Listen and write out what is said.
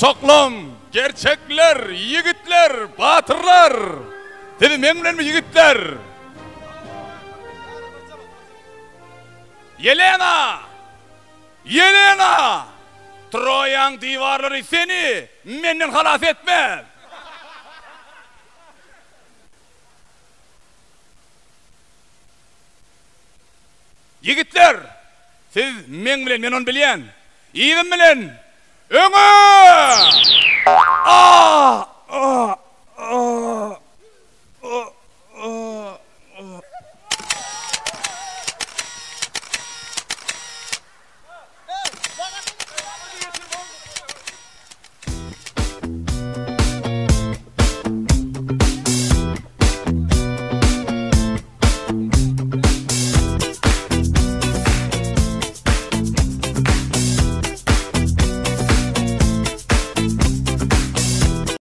Goçaklam, gerçekler, ýigitler, batyrlar! Siz meň bilenmi ýigitler? Ýelena! Ýelena! Troýaň diwarlary seni menden halas etmez! Ýigitler! Siz meň bilen, men ony bilýän. Yzym bilen! Öňe! Ah! Ah!